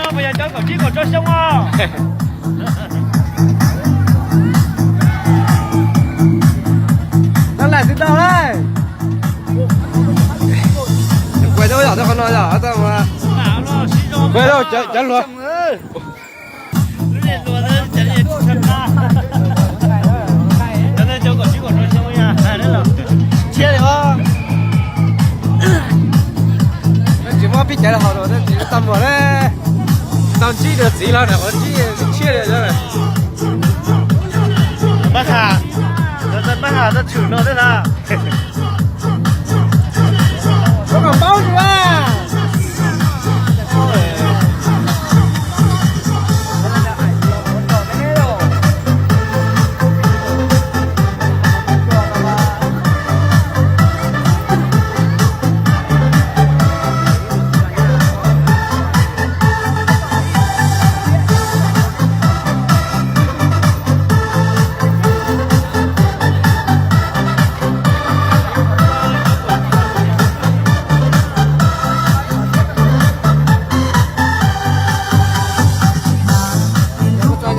Puas yog cov kaum tsib kaum rau xyoo os? Tab laj tsis tau lawm. Kuv yog qhov no yog, kuv yog cov hluas. Tsis muaj pib caiv los haus los, tsis tau muag na. Tau ntsib dua txiv los na, qhov ntsib tshiab li. Pab has, pab has tau tshwm no thiab na. Koj kom paub dua. Nkauj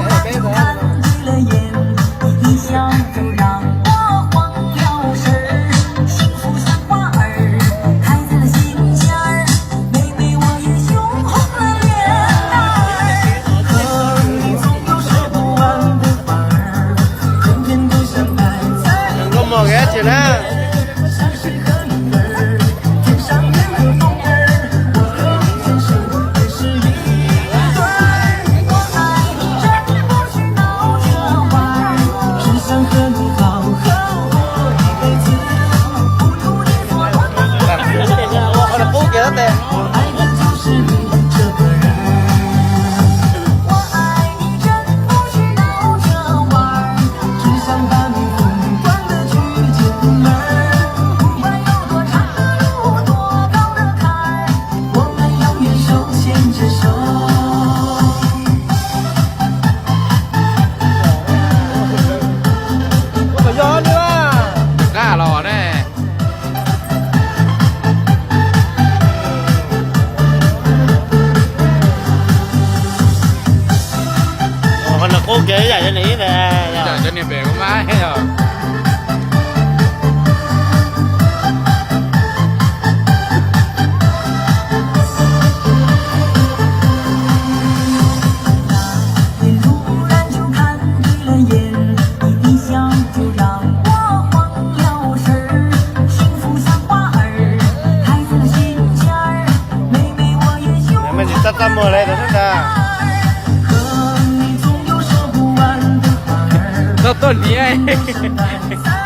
Mom nkawd dab tsi na? Qhov no qub kiag tes. Qab los ne. Qhov no qub kiag ib yam cov niam ib ntawd. Cov niam pem kuv mab os. Mej tsis txaj txaj muag li ntag. Tau tuaj niam.